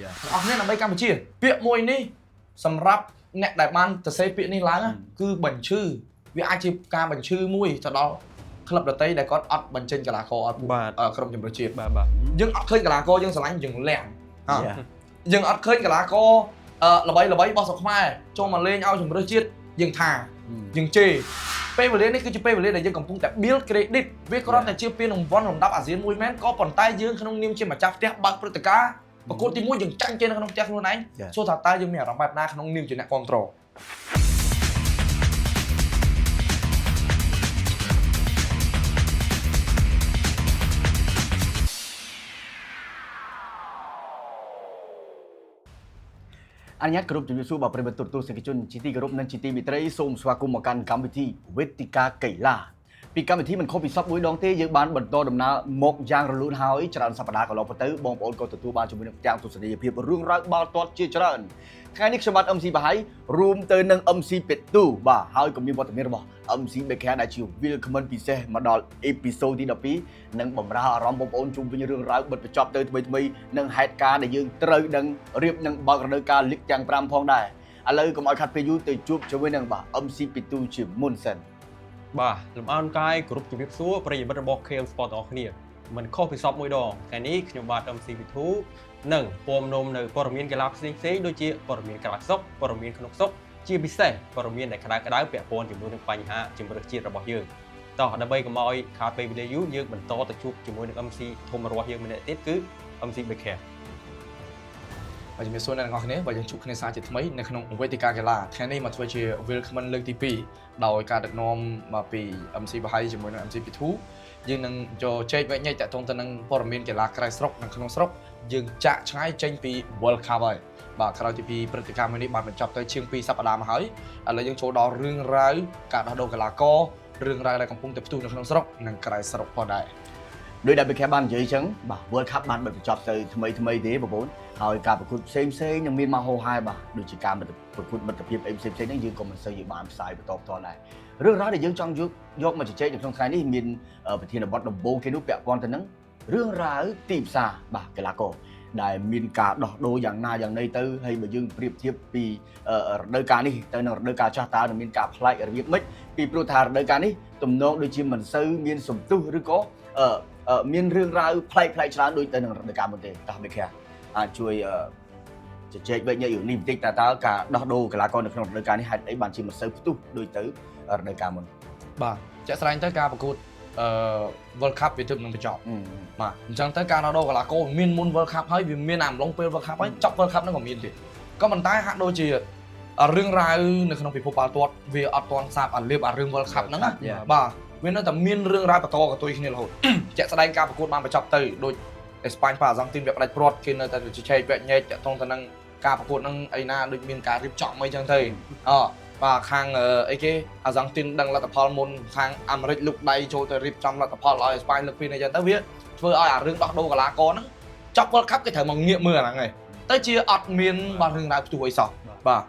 ទាំងអស់គ្នាដើម្បីកម្ពុជាពាក្យមួយនេះសម្រាប់អ្នកដែលបានសរសេរពាក្យនេះឡើងណាគឺបញ្ឈឺវាអាចជាការបញ្ឈឺមួយទៅដល់ក្លឹបដទៃដែលគាត់អត់បញ្ចេញកីឡាករឲ្យពួក បាទ ក្រុមជម្រើសជាតិ បាទបាទ យើងអត់ឃើញកីឡាករយើងស្រឡាញ់យើងលាំងហ่าយើងអត់ឃើញកីឡាករល្បីល្បីរបស់ស្រុកខ្មែរចូលមកលេងឲ្យជម្រើសជាតិយើងថាយើងជេរពេលវេលានេះគឺជាពេលវេលាដែលយើងកំពុងតែ build credit វាគ្រាន់តែជាពានរង្វាន់លំដាប់អាស៊ានមួយមែនក៏ប៉ុន្តែយើងក្នុងនាមជាម្ចាស់ផ្ទះបើកព្រឹត្តិការណ៍ប្រកួតទីមួយយើងចាញ់គេនៅក្នុងផ្ទះខ្លួនឯងសួរថាតើយើងមានអារម្មណ៍បែបណាក្នុងនាមជាអ្នកគ្រប់គ្រង អនុញ្ញាតគោរពជំរាបសួរបាទប្រិយមិត្តទូរទស្សនិកជនជាទីគោរពនិងជាទីមេត្រីសូមស្វាគមន៍មកកាន់កម្មវិធីវេទិកាកីឡាពីកម្មវិធីមិនខុសពីសពមួយដងទេយើងបានបន្តដំណើរមកយ៉ាងរលូនហើយច្រើនសប្តាហ៍កន្លងទៅបងប្អូនក៏ទទួលបានជាមួយនឹងផ្ទាំងទស្សនីយភាពរឿងរ៉ាវបាល់ទាត់ជាច្រើនថ្ងៃនេះខ្ញុំបាទ MC បហៃរួមទៅនឹង MC ពេទូបាទហើយក៏មានវត្តមានរបស់ MC បេខាដែលជា Willcommand ពិសេសមកដល់ episode ទី12និងបំរើអារម្មណ៍បងប្អូនជុំវិញរឿងរ៉ាវបិទបញ្ចប់ទៅថ្មីថ្មីៗនិងហេតុការណ៍ដែលយើងត្រូវដឹងរៀបនឹងបើករដូវកាលលីកទាំង5ផងដែរឥឡូវកុំឲ្យខាត់ពេលយូរទៅជួបជាមួយនឹងបាទ MC ពេទូជាមុនសិន បាទលំអរកាយគ្រប់ជំរាបសួរប្រិយមិត្តរបស់ KM Sport ទាំងអស់គ្នាមិនខុសពីសពមួយដងថ្ងៃនេះខ្ញុំបាទ MC P2 និងពំនំនៅព័ត៌មានកីឡាផ្សេងៗដូចជាព័ត៌មានក្រៅស្រុកព័ត៌មានក្នុងស្រុកជាពិសេសព័ត៌មានដែលក្តៅក្តៅពាក់ព័ន្ធជាមួយនឹងបញ្ហាជម្រើសជាតិរបស់យើងតោះដើម្បីកុំឲ្យខាតពេលវេលាយូរយើងបន្តទៅជួបជាមួយនឹង MC ធំរបស់យើងម្នាក់ទៀតគឺ MC Baker បាទជំរាបសួរអ្នកទាំងអស់គ្នាបាទយើងជួបគ្នាសាជាថ្មីនៅក្នុងវេទិកាកីឡាថ្ងៃនេះមកធ្វើជា Willcommand លើកទី2ដោយការដឹកនាំមកពី MC បហៃជាមួយនឹង MC P2 យើងនឹងចូលចែកវែកញែកតាក់ទងទៅនឹងព័ត៌មានកីឡាក្រៅស្រុកនិងក្នុងស្រុកយើងចាក់ឆ្ងាយចេញពី World Cup ហើយបាទក្រោយទីពីព្រឹត្តិការណ៍មួយនេះបានបញ្ចប់ទៅជាង2សប្តាហ៍មកហើយឥឡូវយើងចូលដល់រឿងរ៉ាវការដោះដូរកីឡាកររឿងរ៉ាវដែលកំពុងតែផ្ទុះនៅក្នុងស្រុកនិងក្រៅស្រុកផងដែរ ដោយដែលបេខាបាននិយាយចឹងបាទ World Cup បានបិទបញ្ចប់ទៅថ្មីថ្មីទេបងប្អូនហើយការប្រកួតផ្សេងផ្សេងនឹងមានមកហោហែបាទដូចជាការមិត្តប្រកួតមិត្តភាពអីផ្សេងផ្សេងហ្នឹងយើងក៏មិនសូវយើងបានផ្សាយបន្តបន្តដែររឿងរ៉ាវដែលយើងចង់យកយកមកជជែកនៅក្នុងថ្ងៃនេះមានប្រធានបទដំបូងគេនោះពាក់ព័ន្ធទៅនឹងរឿងរ៉ាវទីផ្សារបាទកីឡាករដែលមានការដោះដូរយ៉ាងណាយ៉ាងណីទៅហើយបើយើងប្រៀបធៀបពីរដូវកាលនេះទៅនឹងរដូវកាលចាស់តើនឹងមានការប្លែករបៀបម៉េចពីព្រោះថារដូវកាលនេះទំនងដូចជាមិនសូវមានសន្ទុះឬក៏មានរឿងរ៉ាវប្លែកប្លែកច្រើនដូចទៅនឹងរដូវកាលមុនទេតោះមេខាអាចជួយជជែកវែកញែករឿងនេះបន្តិចតើតើការដោះដូរកីឡាករនៅក្នុងរដូវកាលនេះហេតុអីបានជាមិនសូវផ្ទុះដូចទៅរដូវកាលមុន បាទជាក់ស្ដែងទៅការប្រកួតអឺ World Cup វាទើបនឹងបញ្ចប់ បាទអញ្ចឹងទៅការដោះដូរកីឡាករមានមុន World Cup ហើយវាមានអាអំឡុងពេល World Cup ហើយចប់ World Cup ហ្នឹងក៏មានទៀតក៏ប៉ុន្តែហាក់ដូចជារឿងរ៉ាវនៅក្នុងពិភពបាល់ទាត់វាអត់ទាន់សាបអាលៀបអារឿង World Cup ហ្នឹងណាបាទវានៅតែមានរឿងរ៉ាវបន្តកតុយគ្នារហូត ជាក់ស្ដែងការប្រកួតបានបញ្ចប់ទៅដូចអេស្ប៉ាញប៉ាអាសង់ទីនវាផ្ដាច់ព្រាត់គេនៅតែជជែកវែកញែកតាក់ទងទៅនឹងការប្រកួតហ្នឹងអីណាដូចមានការរៀបចំអីចឹងទៅអបាទខាងអីគេអាសង់ទីនដឹងលទ្ធផលមុនខាងអាមេរិកលុកដៃចូលទៅរៀបចំលទ្ធផលឲ្យអេស្ប៉ាញលើកពីនេះចឹងទៅវាធ្វើឲ្យអារឿងដោះដូរកីឡាករហ្នឹងចប់ World Cup គេត្រូវមកងាកមើលអាហ្នឹងឯងទៅជាអត់មានបាទរឿងរ៉ាវផ្ទុះអីសោះបាទ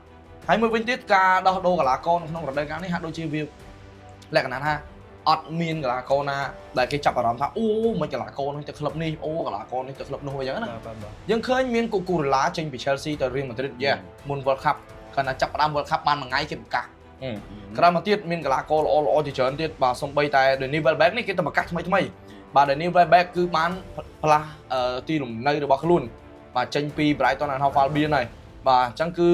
ហើយមួយវិញទៀតការដោះដូរកីឡាករនៅក្នុងរដូវកាលនេះហាក់ដូចជាវាលក្ខណៈថាអត់មានកីឡាករណាដែលគេចាប់អារម្មណ៍ថាអូមិនកីឡាករនេះទៅក្លឹបនេះអូកីឡាករនេះទៅក្លឹបនោះអីចឹងណា បាទបាទ យើងឃើញមានកូគូរឡាចេញពី Chelsea ទៅ Real Madrid យេមុន World Cup កាលណាចាប់ផ្ដើម World Cup បានមួយថ្ងៃគេប្រកាសក្រោយមកទៀតមានកីឡាករល្អល្អជាច្រើនទៀតបាទសំបីតែ Danny Welbeck នេះគេទៅប្រកាសថ្មីថ្មីបាទ Danny Welbeck គឺបានផ្លាស់ទីលំនៅរបស់ខ្លួនបាទចេញពី Brighton and Hove Albion ហើយបាទអញ្ចឹងគឺ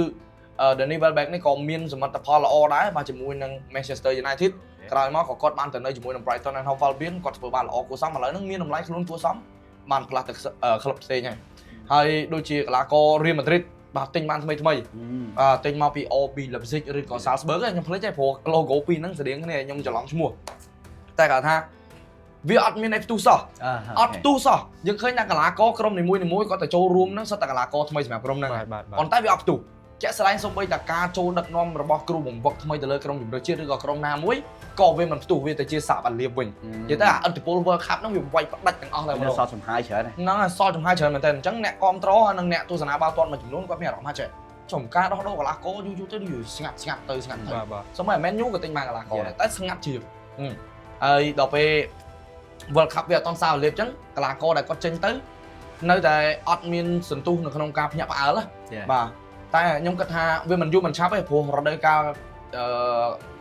Danny Welbeck នេះក៏មានសមិទ្ធផលល្អដែរបាទជាមួយនឹង Manchester United ក្រោយមកក៏គាត់បានទៅនៅជាមួយនឹង Brighton and Hove Albion គាត់ធ្វើបានល្អគួរសមឥឡូវហ្នឹងមានតម្លៃខ្លួនគួរសមបានផ្លាស់ទៅក្លឹបផ្សេងហើយហើយដូចជាកីឡាករ Real Madrid បាទទិញបានថ្មីថ្មីបាទទិញមកពី RB Leipzig ឬក៏ Salzburg ខ្ញុំភ្លេចហើយព្រោះ logo ពីរហ្នឹងស្តៀងគ្នាខ្ញុំច្រឡំឈ្មោះតែគាត់ថាវាអត់មានអីផ្ទុះសោះអត់ផ្ទុះសោះយើងឃើញថាកីឡាករក្រុមនីមួយៗគាត់ទៅចូលរួមហ្នឹងសុទ្ធតែកីឡាករថ្មីសម្រាប់ក្រុមហ្នឹង បាទបាទ ប៉ុន្តែវាអត់ផ្ទុះជាក់ស្ដែងសូម្បីតែការចូលដឹកនាំរបស់គ្រូបង្វឹកថ្មីទៅលើក្រុមជម្រើសជាតិឬក៏ក្រុមណាមួយក៏វាមិនផ្ទុះវាទៅជាសាបអាលៀបវិញនិយាយទៅអាឥទ្ធិពល World Cup ហ្នឹងវាវាយផ្ដាច់ទាំងអស់តែម្ដង សល់ចំហាយច្រើន ហ្នឹងហើយសល់ចំហាយច្រើនមែនតើអញ្ចឹងអ្នកគាំទ្រហើយនិងអ្នកទស្សនាបាល់ទាត់មួយចំនួនគាត់មានអារម្មណ៍ថាចេះចំការដោះដូរកីឡាករយូរយូរទៅយូរស្ងាត់ស្ងាត់ទៅស្ងាត់ទៅ បាទបាទ សូម្បីតែ Man U ក៏ទិញបានកីឡាករដែរតែស្ងាត់ជាងហើយដល់ពេល World Cup វាអត់តន់សាវលេបអញ្ចឹងកីឡាករដែលគាត់ចេញទៅ នៅតែអត់មានសន្ទុះនៅក្នុងការភ្ញាក់ផ្អើលណាបាទតែខ្ញុំគិតថាវាមិនយូរមិនឆាប់ទេព្រោះរដូវកាល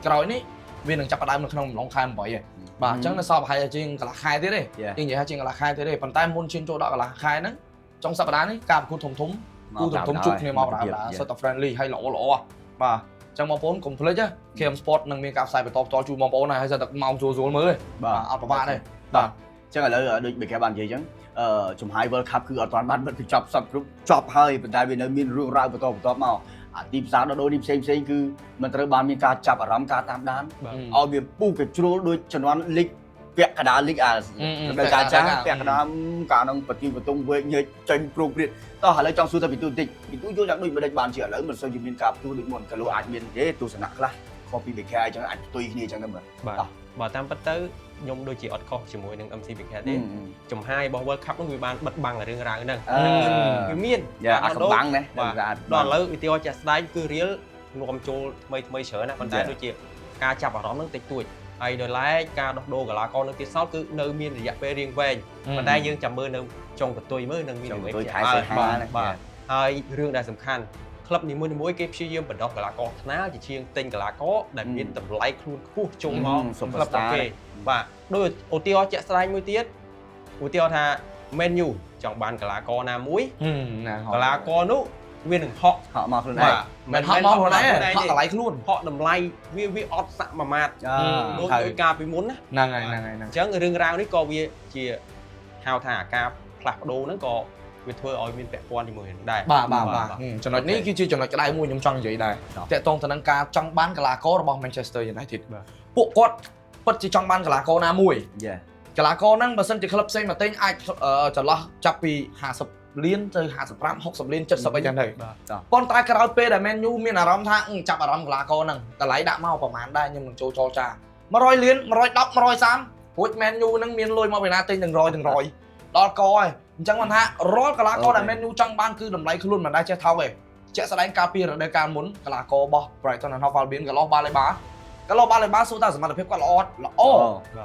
ក្រោយនេះវានឹងចាប់ផ្ដើមនៅក្នុងអំឡុងខែ8ឯងបាទអញ្ចឹងនៅសល់ប្រហែលជាងកន្លះខែទៀតទេ យើងនិយាយថាជាងកន្លះខែទៀតទេប៉ុន្តែមុនឈានចូលដល់កន្លះខែហ្នឹងចុងសប្តាហ៍នេះការប្រកួតធំធំគូធំធំជួបគ្នាមកបណ្ដាសុទ្ធតែ friendly ហើយល្អល្អបាទអញ្ចឹងបងប្អូនកុំភ្លេច KM Sport នឹងមានការផ្សាយបន្តផ្ទាល់ជូនបងប្អូនហើយសុទ្ធតែម៉ោងស្រួលៗមើលទេ បាទ អត់ប្រមាថទេ បាទអញ្ចឹងឥឡូវដូចបេកាបាននិយាយអញ្ចឹងចំហាយ World Cup គឺអត់ទាន់បានបិទបញ្ចប់សពគ្រប់ចប់ហើយប៉ុន្តែវានៅមានរឿងរ៉ាវបន្តបន្តមកអាទីផ្សារដោះដូរនេះផ្សេងផ្សេងគឺមិនត្រូវបានមានការចាប់អារម្មណ៍ការតាមដានឲ្យវាពុះកជ្រុលដូចជំនាន់លីកពាក់កណ្ដាលលីកអារដូវកាលចាស់ពាក់កណ្ដាលកាលហ្នឹងបទីបតុងវែកញែកចេញព្រុងព្រាតតោះឥឡូវចង់សួរទៅពីទូបន្តិចពីទូយល់យ៉ាងដូចម្ដេចបានជាឥឡូវមិនសូវជាមានការផ្ទុះដូចមុនកលោអាចមានទេទស្សនៈខ្លះខុសពីបេកាអញ្ចឹងអាចផ្ទុយគ្នាអញ្ចឹងទៅមើល បាទបើតាមពិតទៅខ្ញុំដូចជាអត់ខុសជាមួយនឹង MC Big ទេចំហាយរបស់ World Cup នោះវាបានបិទបាំងរឿងរ៉ាវហ្នឹងវាមាន យ៉ាអាកំបាំងណា បាទដល់ឥឡូវឧទាហរណ៍ជាក់ស្ដែងគឺ Real នាំចូលថ្មីថ្មីច្រើនណាស់ប៉ុន្តែដូចជាការចាប់អារម្មណ៍ហ្នឹងតិចតួចហើយដោយឡែកការដោះដូរកីឡាករនៅទៀតសោតគឺនៅមានរយៈពេលរៀងវែងប៉ុន្តែយើងចាំមើលនៅចុងកន្ទុយមើលនឹងមាន ចុង អ្វី កន្ទុយខែសីហា បាទ ណា បាទហើយរឿងដែលសំខាន់ក្លឹបនីមួយៗគេព្យាយាមបណ្ដុះកីឡាករថ្នាលជាជាងទិញកីឡាករដែលមានតម្លៃខ្លួនខ្ពស់ចូលមក សុប ក្លឹប ស្តា របស់គេបាទដូចឧទាហរណ៍ជាក់ស្ដែងមួយទៀតឧទាហរណ៍ថា Man U ចង់បានកីឡាករណាមួយ ណា កីឡាករនោះវានឹងហក់ ហក់មកខ្លួនឯង បាទ មិនហក់មកខ្លួនឯងហក់តម្លៃខ្លួន ហក់តម្លៃវាអត់សមាមាត្រដូច ហើយ ដូចកាលពីមុនណា ហ្នឹងហើយហ្នឹងហើយហ្នឹង អញ្ចឹងរឿងរ៉ាវនេះក៏វាជាហៅថាការផ្លាស់ប្ដូរហ្នឹងក៏វាធ្វើឲ្យមានពាក់ព័ន្ធជាមួយនឹងដែរ បាទបាទបាទចំណុចនេះគឺជាចំណុចក្តៅមួយខ្ញុំចង់និយាយដែរតាក់ទងទៅនឹងការចង់បានកីឡាកររបស់ Manchester United ពួកគាត់ពិតជាចង់បានកីឡាករណាមួយ យ៉ា កីឡាករហ្នឹងបើសិនជាក្លឹបផ្សេងមកទិញអាចចន្លោះចាប់ពី50លានទៅ55 60លាន70អីចឹងទៅប៉ុន្តែក្រោយពេលដែល Man U មានអារម្មណ៍ថាចាប់អារម្មណ៍កីឡាករហ្នឹងតម្លៃដាក់មកប្រហែលដែរខ្ញុំនឹងចូលចរចា100លាន110 130រួច Man U ហ្នឹងមានលុយមកពីណាទិញទាំង100ទាំង100ដល់កហើយអញ្ចឹងគាត់ថារាល់កីឡាករដែល Man U ចង់បានគឺតម្លៃខ្លួនមិនដែលចេះថោកទេជាក់ស្ដែងកាលពីរដូវកាលមុនកីឡាកររបស់ Brighton and Hove Albion កន្លោះបាល់ឯបាកន្លោះបាល់ឯបាសួរថាសមត្ថភាពគាត់ល្អល្អ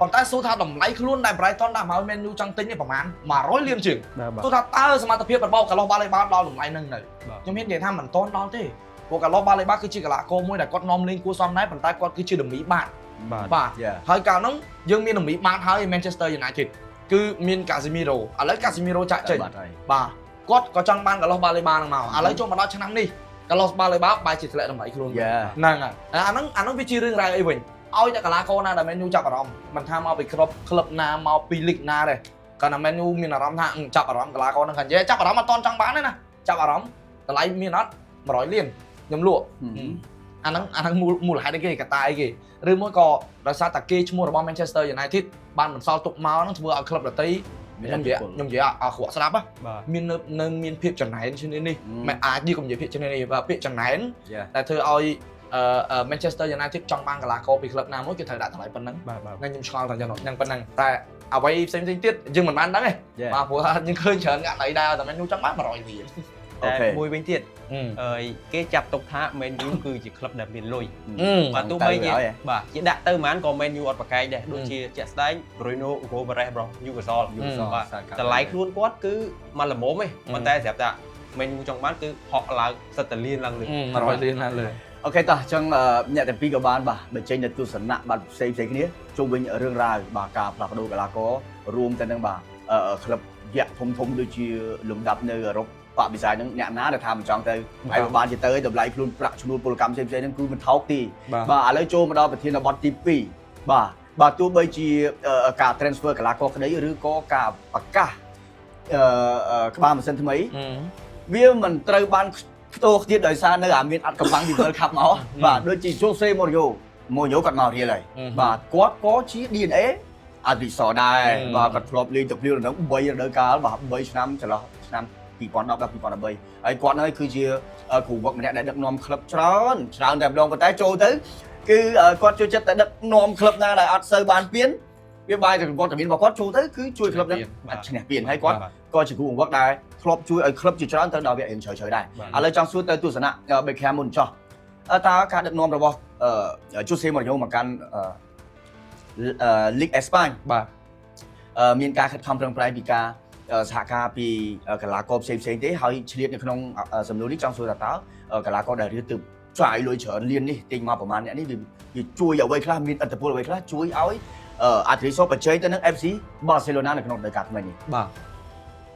ប៉ុន្តែសួរថាតម្លៃខ្លួនដែល Brighton ដាក់មក Man U ចង់ទិញនេះប្រហែល100លានជាង បាទ សួរថាតើសមត្ថភាពរបស់កន្លោះបាល់ឯបាដល់តម្លៃហ្នឹងនៅខ្ញុំហ៊ាននិយាយថាមិនទាន់ដល់ទេព្រោះកន្លោះបាល់ឯបាគឺជាកីឡាករមួយដែលគាត់នាំលេងគួរសមដែរប៉ុន្តែគាត់គឺជាដមីបាត បាទ បាទ យ៉ា ហើយកាលនោះយើងមានតម្រីបានហើយ Manchester United គឺមាន Casemiro ឥឡូវ Casemiro ចាក់ចេញ បាត់ហើយ បាទគាត់ក៏ចង់បាន Carlos Baleba ហ្នឹងមកឥឡូវចូលមកដល់ឆ្នាំនេះ Carlos Baleba បែរជាធ្លាក់តម្លៃខ្លួនវិញ យ៉ា ហ្នឹងហើយអាហ្នឹងវាជារឿងរ៉ាវអីវិញឲ្យតែកីឡាករណាដែល Man U ចាប់អារម្មណ៍មិនថាមកពីក្លឹបក្លឹបណាមកពីលីកណាទេកាលណា Man U មានអារម្មណ៍ថាចាប់អារម្មណ៍កីឡាករហ្នឹងខាងនិយាយចាប់អារម្មណ៍អត់តន់ចង់បានទេណាចាប់អារម្មណ៍តម្លៃមានអត់100លានខ្ញុំលក់ អាហ្នឹងមូលហេតុអីគេកត្តាអីគេឬមួយក៏ដោយសារតែគេឈ្មោះរបស់ Manchester United បានបន្សល់ទុកមកហ្នឹងធ្វើឲ្យក្លឹបដទៃខ្ញុំនិយាយអាក្រក់ស្ដាប់ហ៎ បាទ មាននៅនៅមានភាពចំណែនជាងនេះមិនអាចនេះកុំនិយាយភាពចំណែននេះបាទពាក្យចំណែន យ៉ា ដែលធ្វើឲ្យManchester United ចង់បានកីឡាករពីក្លឹបណាមួយគេត្រូវដាក់តម្លៃប៉ុណ្ណឹង បាទបាទ ហ្នឹងខ្ញុំឆ្ងល់តែយ៉ាងហ្នឹងប៉ុណ្ណឹងតែអ្វីផ្សេងៗទៀតយើងមិនបានដឹងទេ យ៉ា បាទព្រោះថាយើងឃើញច្រើនករណីដែរតែ Man U ចង់បាន100លាន តែមួយវិញទៀតអើយគេចាត់ទុកថា Man U គឺជាក្លឹបដែលមានលុយបាទទោះបីជាបាទជាដាក់ទៅប៉ុន្មានក៏ Man U អត់ប្រកែកដែរដូចជាជាក់ស្ដែង Bruno Guimaraes របស់ Newcastle បាទតម្លៃខ្លួនគាត់គឺមកល្មមឯងប៉ុន្តែស្រាប់តែ Man U ចង់បានគឺហក់ឡើងសិតតែលានឡើងលើ 100លានឡើងលើ OK តោះអញ្ចឹងអ្នកទាំងពីរក៏បានបាទបញ្ចេញនូវទស្សនៈបាទផ្សេងផ្សេងគ្នាជុំវិញរឿងរ៉ាវបាទការផ្លាស់ប្ដូរកីឡាកររួមទៅនឹងបាទក្លឹបយក្សធំធំដូចជាលំដាប់នៅអឺរ៉ុបបាក់វិស័យហ្នឹងអ្នកណាដែលថាមិនចង់ទៅហើយបើបានជាទៅតម្លៃខ្លួនប្រាក់ឈ្នួលពលកម្មផ្សេងផ្សេងហ្នឹងគឺមិនថោកទេបាទឥឡូវចូលមកដល់ប្រធានបទទី2បាទបាទទោះបីជាការ transfer កីឡាករក្តីឬក៏ការប្រកាសក្បាលម៉ាស៊ីនថ្មីវាមិនត្រូវបានខ្ទោខ្ទៀតដោយសារនៅអាមានអត់កំបាំងពី World Cup មកបាទដូចជា Jose Mourinho Mourinho គាត់មករៀលហើយបាទគាត់ក៏ជា DNA អាឌីសដែរបាទគាត់ធ្លាប់លេងទឹកភ្លៀងនៅ3រដូវកាលបាទ3ឆ្នាំចន្លោះឆ្នាំ2010ដល់2013ហើយគាត់ហើយគឺជាគ្រូវឹកម្នាក់ដែលដឹកនាំក្លឹបច្រើនច្រើនតែម្ដងប៉ុន្តែចូលទៅគឺគាត់ចូលចិត្តតែដឹកនាំក្លឹបណាដែលអត់សូវបានពៀនវាបាយតែវត្តមានរបស់គាត់ចូលទៅគឺជួយក្លឹបហ្នឹងឈ្នះពៀនហើយគាត់ក៏ជាគ្រូបង្វឹកដែលធ្លាប់ជួយឲ្យក្លឹបជាច្រើនទៅដល់វគ្គរៀងជ្រៅៗដែរឥឡូវចង់សួរទៅទស្សនៈបេខាមុនចោះតើការដឹកនាំរបស់ជូសេម៉ូរីញ៉ូមកកាន់លីកអេស្ប៉ាញ បាទ មានការខិតខំប្រឹងប្រែងពីការ សហការពីកីឡាករផ្សេងផ្សេងទេហើយឆ្លៀតនៅក្នុងសំណួរនេះចង់សួរថាតើកីឡាករដែលរៀនទៅចាយលុយច្រើនលាននេះទិញមកប្រហែលអ្នកនេះវាវាជួយអ្វីខ្លះមានឥទ្ធិពលអ្វីខ្លះជួយឲ្យអាត្រីសបច្ចេកទៅនឹង FC Barcelona នៅក្នុងរដូវកាលថ្មីនេះ? បាទ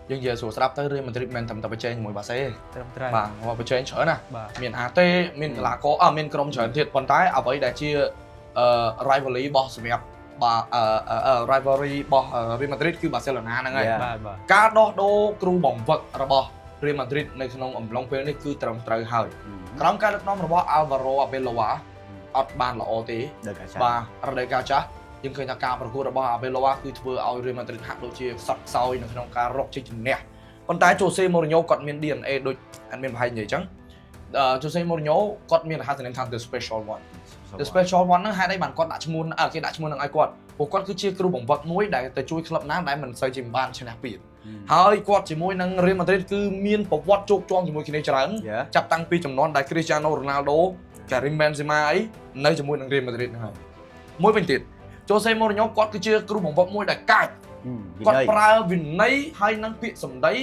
យើងនិយាយស្រួលស្ដាប់ទៅរៀលម៉ាឌ្រីតមិនត្រឹមតែប្រជែងជាមួយបាសេទេ ត្រឹមត្រូវ បាទមកប្រជែងច្រើនណាស់ បាទ មានអាតេមានកីឡាករអមានក្រុមច្រើនទៀតប៉ុន្តែអ្វីដែលជាrivalry របស់សម្រាប់បាទrivalry របស់រៀលម៉ាឌ្រីតគឺបាសេឡូណាហ្នឹងហើយ Yeah. បាទបាទ ការដោះដូរគ្រូបង្វឹករបស់រៀលម៉ាឌ្រីតនៅក្នុងអំឡុងពេលនេះគឺត្រឹមត្រូវហើយក្រោមការដឹកនាំរបស់ Alvaro Arbeloa អត់បានល្អទេ ដល់កាលចាស់ បាទរដូវកាលចាស់យើងឃើញថាការប្រកួតរបស់ Arbeloa គឺធ្វើឲ្យ Real Madrid ហាក់ដូចជាខ្សត់ខ្សោយនៅក្នុងការរកជ័យជំនះប៉ុន្តែ Jose Mourinho គាត់មាន DNA ដូចអត់មានប្រហែលនិយាយអញ្ចឹងJose Mourinho គាត់មានរហស្សនាមថា The Special One។ The Special One ហ្នឹងហេតុអីបានគាត់ដាក់ឈ្មោះអើគេដាក់ឈ្មោះហ្នឹងឲ្យគាត់ព្រោះគាត់គឺជាគ្រូបង្វឹកមួយដែលទៅជួយក្លឹបណាដែលមិនសូវជាបានឈ្នះពានហើយគាត់ជាមួយនឹង Real Madrid គឺមានប្រវត្តិជោគជាំជាមួយគ្នាច្រើន ចាប់តាំងពីចំនួនដែល Cristiano Ronaldo, Karim Benzema អីនៅជាមួយនឹង Real Madrid ហ្នឹងហើយមួយវិញទៀត Jose Mourinho គាត់គឺជាគ្រូបង្វឹកមួយដែលកាចគាត់ប្រើវិន័យហើយនិងពាក្យសម្ដី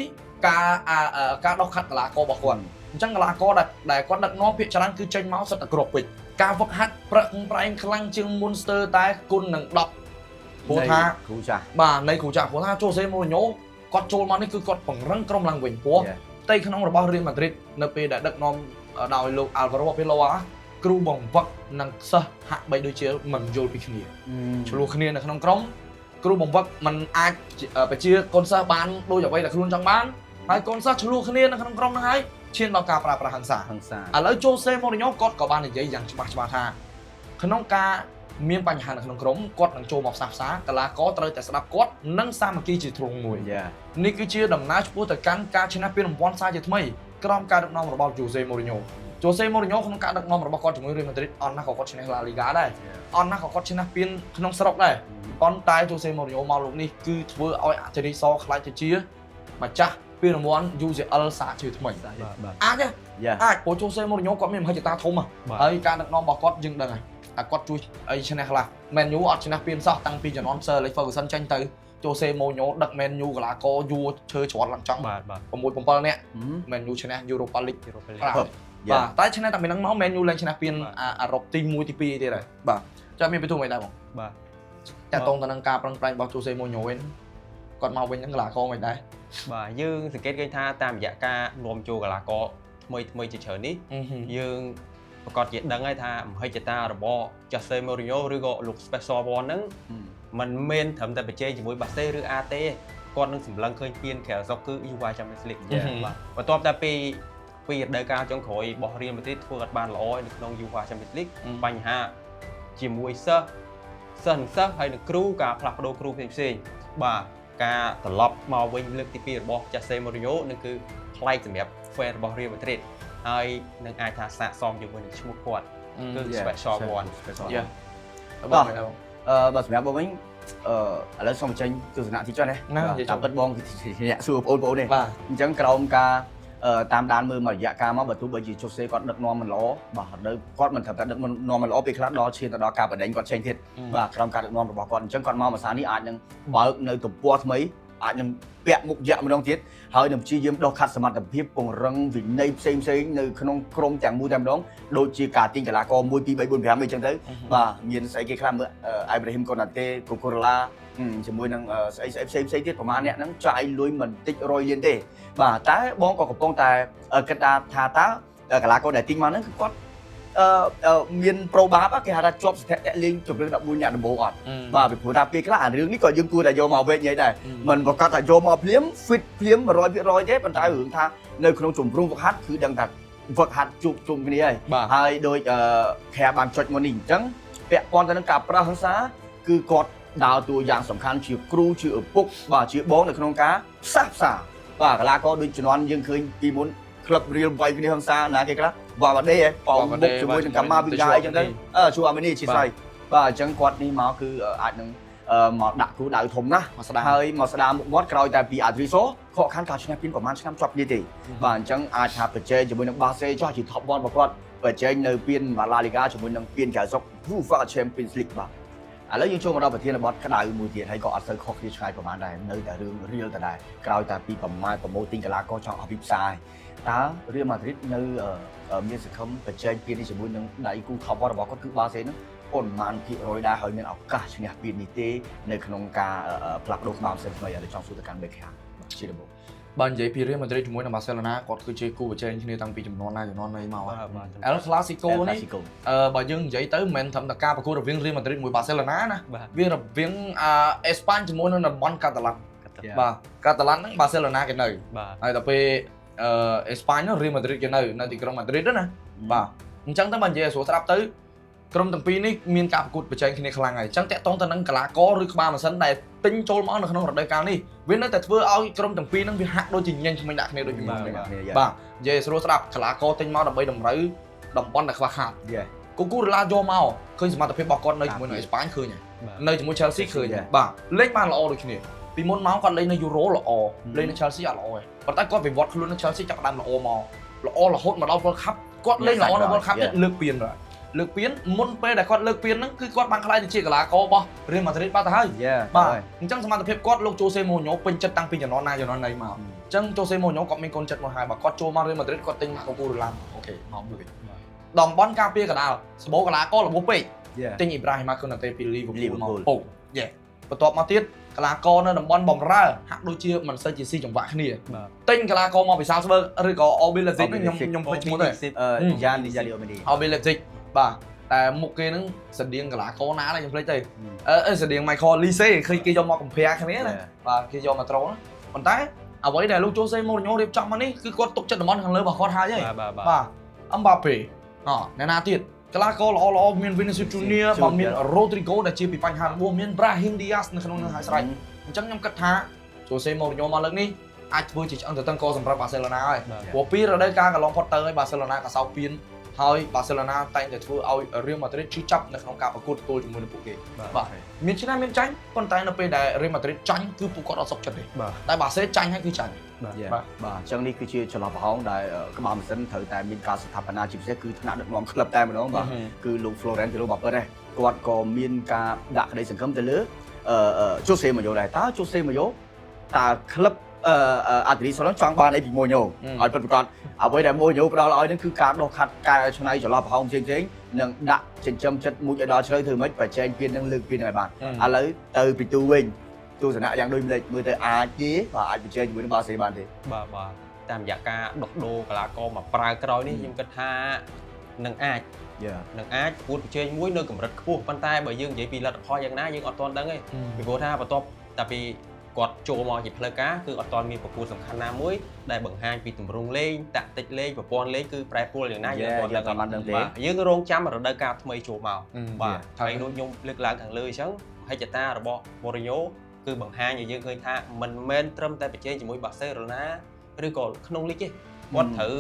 ការអាអាការដោះខាត់កីឡាកររបស់គាត់អញ្ចឹងកីឡាករដែលគាត់ដឹកនាំភាគច្រើនគឺចេញមកសិតតែគ្រាប់ពេជ្រការវឹកហាត់ប្រឹងប្រែងខ្លាំងជាងមុនស្ទើរតែគុណនឹង10ព្រោះថា គ្រូចាស់ បាទនៃគ្រូចាស់ព្រោះថា Jose Mourinho គាត់ចូលមកនេះគឺគាត់ពង្រឹងក្រុមឡើងវិញព្រោះ ផ្ទៃក្នុងរបស់រៀលម៉ាឌ្រីតនៅពេលដែលដឹកនាំដោយលោក Alvaro Arbeloa គ្រូបង្វឹកនិងសិស្សហាក់បីដូចជាមិនយល់ពីគ្នាឆ្លោះគ្នានៅក្នុងក្រុមគ្រូបង្វឹកមិនអាចបជាកូនសិស្សបានដូចអ្វីដែលខ្លួនចង់បានហើយកូនសិស្សឆ្លោះគ្នានៅក្នុងក្រុមហ្នឹងហើយឈានដល់ការប្រើប្រាស់ហិង្សា ហិង្សា ឥឡូវ Jose Mourinho គាត់ក៏បាននិយាយយ៉ាងច្បាស់ច្បាស់ថាក្នុងការមានបញ្ហានៅក្នុងក្រុមគាត់នឹងចូលមកផ្សះផ្សាកីឡាករត្រូវតែស្ដាប់គាត់និងសាមគ្គីជាទ្រង់មួយ យ៉ា នេះគឺជាដំណើរឆ្ពោះទៅកាន់ការឈ្នះពានរង្វាន់សារជាថ្មីក្រោមការដឹកនាំរបស់ Jose Mourinho។ Jose Mourinho ក្នុងការដឹកនាំរបស់គាត់ជាមួយ Real Madrid អន់ណាស់ក៏គាត់ឈ្នះ La Liga ដែរអន់ណាស់ក៏គាត់ឈ្នះពានក្នុងស្រុកដែរប៉ុន្តែ Jose Mourinho មកលោកនេះគឺធ្វើឲ្យអធិរាជសក្លាយទៅជាម្ចាស់ពានរង្វាន់ UCL សារជាថ្មី បាទបាទ អាចទេ យ៉ា អាចព្រោះ Jose Mourinho គាត់មានមហិច្ឆតាធំហ៎ បាទ ហើយការដឹកនាំរបស់គាត់យើងដឹងហើយតែគាត់ជួយអីឈ្នះខ្លះ Man U អត់ឈ្នះពានសោះតាំងពីជំនាន់ Sir Alex Ferguson ចេញទៅ Jose Mourinho ដឹក Man U កីឡាករយួរឈើច្រត់ឡើងចង់ បាទបាទ 6 7នាក់ Man U ឈ្នះ Europa League Europa League បាទបាទតែឈ្នះតែពីហ្នឹងមក Man U ឡើងឈ្នះពានអាអឺរ៉ុបទី1ទី2ទៀតហើយបាទចាំមានពិទូមិនដែរបង បាទ តាក់ទងទៅនឹងការប្រឹងប្រែងរបស់ Jose Mourinho វិញគាត់មកវិញហ្នឹងកីឡាករមិនដែរ បាទយើងសង្កេតឃើញថាតាមរយៈការនាំចូលកីឡាករថ្មីថ្មីជាច្រើននេះយើងប្រកាសជាដឹងហើយថាមហិច្ឆតារបស់ Jose Mourinho ឬក៏លោក Special One ហ្នឹងមិនមែនត្រឹមតែប្រជែងជាមួយបាសេឬ AT ទេគាត់នឹងសម្លឹងឃើញពានក្រៅស្រុកគឺ UEFA Champions League បាទបន្ទាប់តែពីរដូវកាលចុងក្រោយរបស់ Real Madrid ធ្វើអត់បានល្អនៅក្នុង UEFA Champions League បញ្ហាជាមួយសិស្សសិស្សនិងសិស្សហើយនឹងគ្រូការផ្លាស់ប្ដូរគ្រូផ្សេងផ្សេងៗបាទការត្រឡប់មកវិញលើកទី2របស់ Jose Mourinho នឹងគឺប្លែកសម្រាប់ fan របស់ Real Madrid ហើយនឹងអាចថាស័ក្តិសមជាមួយនឹងឈ្មោះគាត់គឺ Special One។ Special យ៉ាបងមិនដែរបង បើសម្រាប់បងវិញឥឡូវសូមបញ្ចេញទស្សនៈតិចចុះណា ណានិយាយចុះ តាមពិតបងគឺជាអ្នកសួរបងប្អូនទេ បាទ អញ្ចឹងក្រោមការតាមដានមើលមួយរយៈកាលមកបើទោះបីជាជូសេគាត់ដឹកនាំមិនល្អបាទនៅគាត់មិនត្រឹមតែដឹកនាំមិនល្អពេលខ្លះដល់ឈានទៅដល់ការបដិញគាត់ចេញទៀតបាទក្រោមការដឹកនាំរបស់គាត់អញ្ចឹងគាត់មកភាសានេះអាចនឹងបើកនៅទំព័រថ្មីអាចនឹងពាក់មុខយក្សម្ដងទៀតហើយនឹងព្យាយាមដោះខាត់សមត្ថភាពពង្រឹងវិន័យផ្សេងផ្សេងៗនៅក្នុងក្រុមទាំងមូលតែម្ដងដូចជាការទាញកីឡាករ1 2 3 4 5អីចឹងទៅបាទមានស្អីគេខ្លះមើលអ៊ីប្រាហ៊ីមកូណាតេកូកូរ៉ាឡាជាមួយនឹងស្អីស្អីផ្សេងផ្សេងទៀតប្រហែលអ្នកហ្នឹងចាយលុយមិនតិចរយលានទេបាទតែបងក៏កំពុងតែគិតថាតើកីឡាករដែលទិញមកហ្នឹងគឺគាត់មានប្រូបាបគេហៅថាជាប់ស្ថិតិលេងជម្រើស14អ្នកដំបូងអត់បាទពីព្រោះថាពេលខ្លះអារឿងនេះក៏យើងគួរតែយកមកវែកញែកដែរមិនប្រកាសថាយកមកភ្លាម fit ភ្លាម100%ទេប៉ុន្តែរឿងថានៅក្នុងជំរំវឹកហាត់គឺដឹងថាវឹកហាត់ជួបជុំគ្នាហើយ បាទ ហើយដោយខែបានចុចមកនេះអញ្ចឹងពាក់ព័ន្ធទៅនឹងការប្រើហិង្សាគឺគាត់ដើរតួយ៉ាងសំខាន់ជាគ្រូជាឪពុកបាទជាបងនៅក្នុងការផ្សះផ្សាបាទកីឡាករដូចជំនាន់យើងឃើញពីមុនក្លឹបរៀលវាយគ្នាហិង្សាណាគេខ្លះវ៉ាវ៉ាដេហ៎ប៉ោមុខជាមួយនឹងកាម៉ាវិកាអីចឹងទៅជួអាមីនីជាស្រ័យបាទអញ្ចឹងគាត់នេះមកគឺអាចនឹងមកដាក់គ្រូដៅធំណាស់ មកស្ដារ ហើយមកស្ដារមុខមាត់ក្រោយតែពីអាទ្រីសូខកខានការឈ្នះពីប្រហែលឆ្នាំជាប់គ្នាទេបាទអញ្ចឹងអាចថាប្រជែងជាមួយនឹងបាសេចោះជា top 1របស់គាត់ប្រជែងនៅពានឡាលីហ្គាជាមួយនឹងពានក្រៅស្រុក UEFA Champions League បាទ។ ឥឡូវយើងចូលមកដល់ប្រធានបទក្តៅមួយទៀតហើយក៏អត់សូវខុសគ្នាឆ្ងាយប្រហែលដែរនៅតែរឿងរៀលដដែលក្រោយតែពីប្រមាណប្រមូលទិញកីឡាករចង់អស់ពីផ្សារតើរៀលម៉ាឌ្រីតនៅមានសង្ឃឹមប្រជែងពាននេះជាមួយនឹងដៃគូ top របស់គាត់គឺបាសេហ្នឹងប៉ុន្មានភាគរយដែរហើយមានឱកាសឈ្នះពាននេះទេនៅក្នុងការផ្លាស់ប្ដូរក្បាលផ្សេងថ្មីឥឡូវចង់សួរទៅកាន់បេខាជាដំបូង បើនិយាយពីរៀលម៉ាឌ្រីតជាមួយនឹងបាសេឡូណាគាត់គឺជាគូប្រជែងគ្នាតាំងពីចំនួនណាចំនួនណីមក បាទបាទ អែលក្លាស៊ីកូនេះ Clasico បើយើងនិយាយទៅមិនមែនត្រឹមតែការប្រកួតរវាងរៀលម៉ាឌ្រីតមួយបាសេឡូណាណា បាទ វារវាងអេស្ប៉ាញជាមួយនឹងតំបន់កាតាឡាន់បាទកាតាឡាន់ហ្នឹងបាសេឡូណាគេនៅ បាទ ហើយដល់ពេលអេស្ប៉ាញហ្នឹងរៀលម៉ាឌ្រីតគេនៅនៅទីក្រុងម៉ាឌ្រីតណាបាទអញ្ចឹងទៅបើនិយាយឲ្យស្រួលស្ដាប់ទៅក្រុមទាំងពីរនេះមានការប្រកួតប្រជែងគ្នាខ្លាំងហើយអញ្ចឹងតាក់ទងទៅនឹងកីឡាករឬក្បាលម៉ាស៊ីនដែលទិញចូលមកនៅក្នុងរដូវកាលនេះវានៅតែធ្វើឲ្យក្រុមទាំងពីរហ្នឹងវាហាក់ដូចជាញញឆ្មិញដាក់គ្នាដូចពីមុន បាទ បាទនិយាយឲ្យស្រួលស្ដាប់កីឡាករទិញមកដើម្បីតម្រូវតំបន់ដែលខ្វះខាត យេ គូគូរឡាយកមកឃើញសមត្ថភាពរបស់គាត់នៅជាមួយនឹងអេស្ប៉ាញឃើញហើយនៅជាមួយ Chelsea ឃើញបាទលេងបានល្អដូចគ្នាពីមុនមកគាត់លេងនៅ Euro ល្អលេងនៅ Chelsea អត់ល្អទេប៉ុន្តែគាត់វិវត្តខ្លួននៅ Chelsea ចាប់ផ្ដើមល្អមកល្អរហូតមកដល់ World Cup គាត់លេងល្អនៅ World Cup ទៀតលើកពានបាទលើកពានមុនពេលដែលគាត់លើកពានហ្នឹងគឺគាត់បានក្លាយទៅជាកីឡាកររបស់ Real Madrid បាត់ទៅហើយបាទអញ្ចឹងសមត្ថភាពគាត់លោក Jose Mourinho ពេញចិត្តតាំងពីជំនាន់ណាជំនាន់ណីមកអញ្ចឹង Jose Mourinho គាត់មានកូនចិត្តមកហើយបើគាត់ចូលមក Real Madrid គាត់ទិញ Marco Cucurella OK មកមួយតំបន់ការពារកណ្ដាលសម្បូរកីឡាកររបួសពេក ទិញអ៊ីប្រាហ៊ីម៉ាកូណាតេពីលីវើពូលមកពុកយេបន្ទាប់មកទៀតកីឡាករនៅតំបន់បំរើហាក់ដូចជាមិនសូវជាស៊ីចង្វាក់គ្នាទិញកីឡាករមកពីសាល់ស្បឺកឬក៏អូប៊ីលេស៊ីកខ្ញុំខ្ញុំភ្លេចឈ្មោះទេ យ៉ានយ៉ាលីអូមេនី អូប៊ីលេស៊ីកបាទតែមុខគេហ្នឹងស្តៀងកីឡាករណាដែរខ្ញុំភ្លេចទេអឺស្តៀង Michael Olise ឃើញគេយកមក compare គ្នាណាបាទគេយកមកត្រូលប៉ុន្តែអ្វីដែលលោកជូសេម៉ូរីញ៉ូរៀបចំមកនេះគឺគាត់ទុកចិត្តតំបន់ខាងលើរបស់គាត់ហើយ បាទបាទ បាទអឹមបាប៉េអអ្នកណាទៀតកីឡាករល្អល្អមាន Vinicius Junior បើមាន Rodrigo ដែលជាពីបញ្ហារបួសមាន Brahim Diaz នៅក្នុងនឹងហើយស្រេចអញ្ចឹងខ្ញុំគិតថា Jose Mourinho មកលើកនេះអាចធ្វើជាឆ្អឹងទទឹងកសម្រាប់ Barcelona ហើយព្រោះពីរដូវកាលកន្លងផុតទៅហើយ Barcelona ក៏សោកពៀនហើយ Barcelona តែងតែធ្វើឲ្យ Real Madrid ឈឺចាប់នៅក្នុងការប្រកួតទល់ជាមួយនឹងពួកគេបាទមានឈ្នះមានចាញ់ប៉ុន្តែនៅពេលដែល Real Madrid ចាញ់គឺពួកគាត់អត់សុខចិត្តទេតែ Barca ចាញ់ហើយគឺចាញ់ បាទបាទអញ្ចឹងនេះគឺជាចន្លោះប្រហោងដែលក្បាលម៉ាស៊ីនត្រូវតែមានការស្ថាបនាជាពិសេសគឺថ្នាក់ដឹកនាំក្លឹបតែម្ដងបាទគឺលោក Florentino Perez គាត់ក៏មានការដាក់ក្តីសង្ឃឹមទៅលើជូសេម៉ូញ៉ូដែរតើជូសេម៉ូញ៉ូតើក្លឹបអាឌ្រីសូឡុងចង់បានអីពីម៉ូញ៉ូឲ្យពិតប្រាកដអ្វីដែលម៉ូញ៉ូផ្ដល់ឲ្យនឹងគឺការដោះខាត់កែច្នៃចន្លោះប្រហោងផ្សេងៗនិងដាក់ចិញ្ចឹមចិត្តមួយឲ្យដល់ជ្រៅធ្វើម៉េចប្រជែងពៀននឹងលើកពៀនឲ្យបានឥឡូវទៅពីទូវិញទស្សនៈយ៉ាងដូចម្លេចមើលទៅអាចទេបាទអាចប្រជែងជាមួយនឹងបាសេបានទេ បាទបាទតាមរយៈការដោះដូរកីឡាករមកប្រើក្រោយនេះខ្ញុំគិតថានឹងអាចនឹងអាចប្រកួតប្រជែងមួយនៅកម្រិតខ្ពស់ប៉ុន្តែបើយើងនិយាយពីលទ្ធផលយ៉ាងណាយើងអត់ទាន់ដឹងទេពីព្រោះថាបន្ទាប់តែពីគាត់ចូលមកជាផ្លូវការគឺអត់ទាន់មានប្រកួតសំខាន់ណាមួយដែលបង្ហាញពីទម្រង់លេងតាក់ទិចលេងប្រព័ន្ធលេងគឺប្រែប្រួលយ៉ាងណាយើងអត់ទាន់ដឹងទេយើងរងចាំរដូវកាលថ្មីចូលមកបាទហើយដូចខ្ញុំលើកឡើងខាងលើអញ្ចឹងមហិច្ឆតារបស់ម៉ូរីញ៉ូគឺបង្ហាញឲ្យយើងឃើញថាមិនមែនត្រឹមតែប្រជែងជាមួយបាសេឡូណាឬក៏ក្នុងលីកទេគាត់ត្រូវ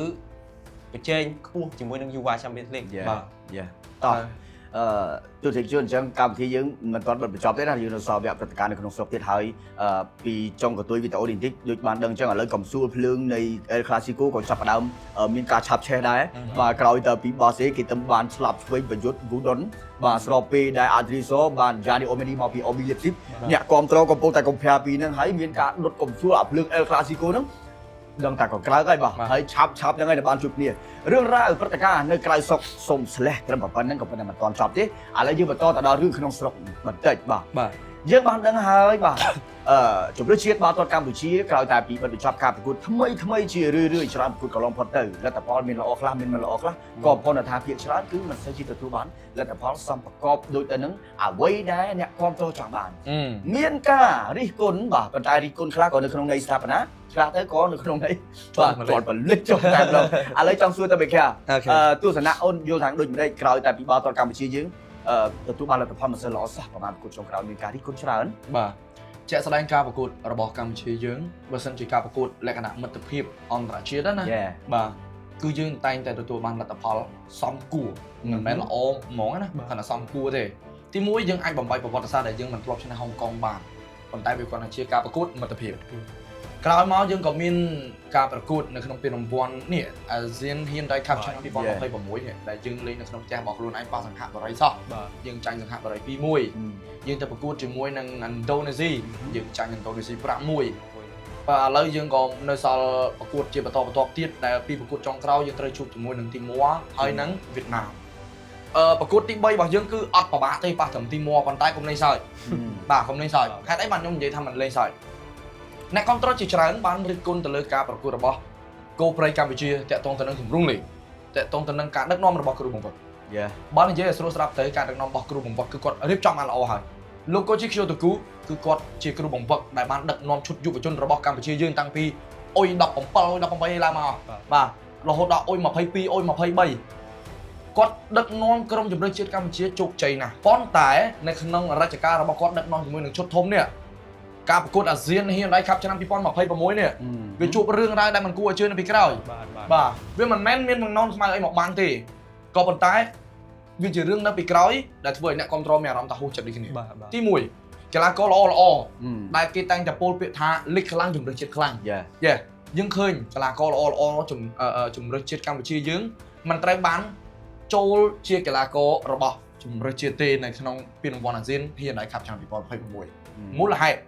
ប្រជែងខ្ពស់ជាមួយនឹង UEFA Champions League បាទតោះអឺទស្សនិកជនអញ្ចឹងកម្មវិធីយើងមិនទាន់បិទបញ្ចប់ទេណាយើងនៅសល់វគ្គព្រឹត្តិការណ៍នៅក្នុងស្រុកទៀតហើយពីចុងកន្ទុយវីដេអូនេះបន្តិចដូចបានដឹងអញ្ចឹងឥឡូវកំសួលភ្លើងនៃ El Clasico ក៏ចាប់ផ្ដើមមានការឆាប់ឆេះដែរបាទក្រោយទៅពីបាសេគេទៅបានឆ្លាប់ឆ្វេងប្រយុទ្ធ Gudon បាទស្របពេលដែល Adriso បាន Gianni Omeni មកពី RB Leipzig អ្នកគ្រប់គ្រងកំពុងតែ compare ពីហ្នឹងហើយមានការដុតកំសួលអាភ្លើង El Clasico ហ្នឹងដឹងតែក៏ក្រើកហើយបាទហើយឆាប់ឆាប់ហ្នឹងហើយបានជួបគ្នារឿងរ៉ាវព្រឹត្តិការណ៍នៅក្រៅស្រុកសូមស្លេះត្រឹមប៉ុណ្្នឹងក៏ប៉ុន្តែមិនទាន់ចប់ទេឥឡូវយើងបន្តទៅដល់រឿងក្នុងស្រុកបន្តិចបាទ បាទ យើងបានដឹងហើយបាទអឺជម្រើសជាតិបាល់ទាត់កម្ពុជាក្រោយតែពីបិទបញ្ចប់ការប្រកួតថ្មីថ្មីជារឿយរឿយច្រើនប្រកួតកន្លងផុតទៅលទ្ធផលមានល្អខ្លះមានមិនល្អខ្លះក៏ប៉ុន្តែថាភាគច្រើនគឺមិនសូវជាទទួលបានលទ្ធផលសមប្រកបដូចទៅនឹងអ្វីដែលអ្នកគាំទ្រចង់បានមានការរិះគន់បាទប៉ុន្តែរិះគន់ខ្លះក៏នៅក្នុងន័យស្ថាបនាខ្លះទៅក៏នៅក្នុងន័យបាទគាត់ផលិតចុះតែម្ដងឥឡូវចង់សួរទៅបេខាទស្សនៈអូនយល់ថាដូចម្ដេចក្រោយតែពីបាល់ទាត់កម្ពុជាយើងទទួលបានលទ្ធផលមិនសូវល្អសោះប្រហែលប្រកួតចុងក្រោយមានការរិះគន់ច្រើន បាទជាក់ស្ដែងការប្រកួតរបស់កម្ពុជាយើងបើសិនជាការប្រកួតលក្ខណៈមិត្តភាពអន្តរជាតិណាបាទគឺយើងតែងតែទទួលបានលទ្ធផលសមគួរមិនមែនល្អហ្មងណាគ្រាន់តែសមគួរទេទីមួយយើងអាចបំបីប្រវត្តិសាស្ត្រដែលយើងមិនធ្លាប់ឈ្នះហុងកុងបានប៉ុន្តែវាគ្រាន់តែជាការប្រកួតមិត្តភាព ក្រោយមកយើងក៏មានការប្រកួតនៅក្នុងពានរង្វាន់នេះ ASEAN Hyundai Cup ឆ្នាំ2026នេះដែលយើងលេងនៅក្នុងផ្ទះរបស់ខ្លួនឯងប៉ះសង្ហបុរីសោះ បាទ យើងចាញ់សង្ហបុរី2-1យើងទៅប្រកួតជាមួយនឹងឥណ្ឌូនេស៊ីយើងចាញ់ឥណ្ឌូនេស៊ី5-1បាទឥឡូវយើងក៏នៅសល់ប្រកួតជាបន្តបន្ទាប់ទៀតដែលពីប្រកួតចុងក្រោយយើងត្រូវជួបជាមួយនឹងទីមួហើយនឹងវៀតណាមប្រកួតទី3របស់យើងគឺអត់ពិបាកទេប៉ះត្រឹមទីមួប៉ុន្តែកុំលេងសើច បាទកុំលេងសើចហេតុអីបានខ្ញុំនិយាយថាមិនលេងសើចអ្នកគ្រប់គ្រងជាច្រើនបានរិះគន់ទៅលើការប្រកួតរបស់គោព្រៃកម្ពុជាតាក់ទងទៅនឹងគម្រោងលេងតាក់ទងទៅនឹងការដឹកនាំរបស់គ្រូបង្វឹក បើនិយាយឲ្យស្រួលស្រាប់ទៅការដឹកនាំរបស់គ្រូបង្វឹកគឺគាត់រៀបចំបានល្អហើយលោកកូជីខ្យូតូគូគឺគាត់ជាគ្រូបង្វឹកដែលបានដឹកនាំឈុតយុវជនរបស់កម្ពុជាយើងតាំងពីអុយ17អុយ18ឡើងមកបាទរហូតដល់អុយ22អុយ23គាត់ដឹកនាំក្រុមជម្រើសជាតិកម្ពុជាជោគជ័យណាស់ប៉ុន្តែនៅក្នុងរជ្ជកាលរបស់គាត់ដឹកនាំជាមួយនឹងឈុតធំនេះការប្រកួតអាស៊ាន Hyundai Cup ឆ្នាំ2026នេះវាជួបរឿងរ៉ាវដែលមិនគួរឲ្យជឿនៅពីក្រោយ បាទបាទ បាទវាមិនមែនមានបំណងខ្មៅអីមកបាំងទេក៏ប៉ុន្តែវាជារឿងនៅពីក្រោយដែលធ្វើឲ្យអ្នកគ្រប់គ្រងមានអារម្មណ៍ថាហួសចិត្តដូចគ្នា បាទបាទ ទី1កីឡាករល្អល្អដែលគេតែងតែពោលពាក្យថាលិចខ្លាំងជំរឿសជាតិខ្លាំង យ៉ា យេយើងឃើញកីឡាករល្អល្អជំជំរឿសជាតិកម្ពុជាយើងមិនត្រូវបានចូលជាកីឡាកររបស់ជំរឿសជាតិទេនៅក្នុងពានរង្វាន់អាស៊ាន Hyundai Cup ឆ្នាំ2026មូលហេតុ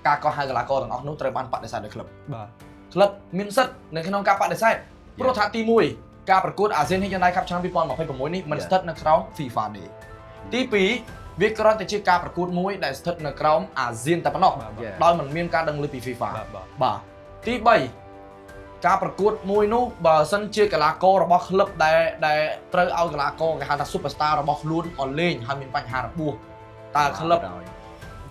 ការកោះហៅកីឡាករទាំងអស់នោះត្រូវបានបដិសេធដោយក្លឹប បាទ ក្លឹបមានសិទ្ធិនៅក្នុងការបដិសេធព្រោះថាទី1ការប្រកួតអាស៊ាន Hyundai Cup ឆ្នាំ2026នេះមិនស្ថិតនៅក្រោម FIFA ទេទី2វាគ្រាន់តែជាការប្រកួតមួយដែលស្ថិតនៅក្រោមអាស៊ានតែប៉ុណ្ណោះ បាទបាទ ដោយមិនមានការដឹងឮពី FIFA បាទបាទ បាទទី3ការប្រកួតមួយនោះបើសិនជាកីឡាកររបស់ក្លឹបដែលដែលត្រូវឲ្យកីឡាករគេហៅថា superstar របស់ខ្លួនមកលេងហើយមានបញ្ហារបួសតើក្លឹប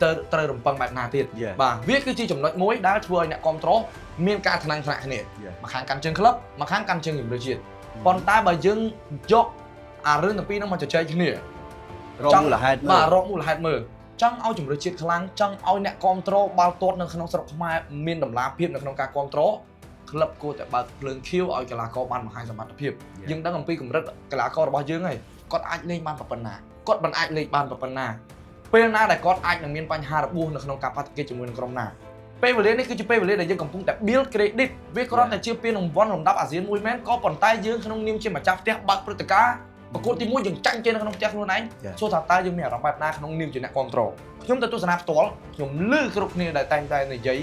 ទៅត្រូវរំពឹងបែបណាទៀត បាទវាគឺជាចំណុចមួយដែលធ្វើឲ្យអ្នកគ្រប់គ្រងមានការថ្នាំងថ្នាក់គ្នាមួយខាងកាន់ជើងក្លឹបមួយខាងកាន់ជើងជម្រើសជាតិប៉ុន្តែបើយើងយកអារឿងទាំងពីរហ្នឹងមកជជែកគ្នា រកមូលហេតុមើ បាទ ល រកមូលហេតុមើលចង់ឲ្យជម្រើសជាតិខ្លាំងចង់ឲ្យអ្នកគ្រប់គ្រងបាល់ទាត់នៅក្នុងស្រុកខ្មែរមានតម្លាភាពនៅក្នុងការគ្រប់គ្រងក្លឹបគួរតែបើកភ្លើងខៀវឲ្យកីឡាករបានបង្ហាញសមត្ថភាពយើងដឹងអំពីកម្រិតកីឡាកររបស់យើងហើយគាត់អាចលេងបានប៉ុណ្ណាគាត់មិនអាចលេងបានប៉ុណ្ណាពេលណាដែលគាត់អាចនឹងមានបញ្ហារបួសនៅក្នុងការប៉ះទង្គិចជាមួយនឹងក្រុមណាពេលវេលានេះគឺជាពេលវេលាដែលយើងកំពុងតែ build credit វាគ្រាន់តែជាពានរង្វាន់លំដាប់អាស៊ានមួយមែនក៏ប៉ុន្តែយើងក្នុងនាមជាម្ចាស់ផ្ទះបើកព្រឹត្តិការណ៍ប្រកួតទី1យើងចាញ់គេនៅក្នុងផ្ទះខ្លួនឯង សួរថាតើយើងមានអារម្មណ៍បែបណាក្នុងនាមជាអ្នកគ្រប់គ្រងខ្ញុំទៅទស្សនាផ្ទាល់ខ្ញុំឮគ្រប់គ្នាដែលតែងតែនិយាយ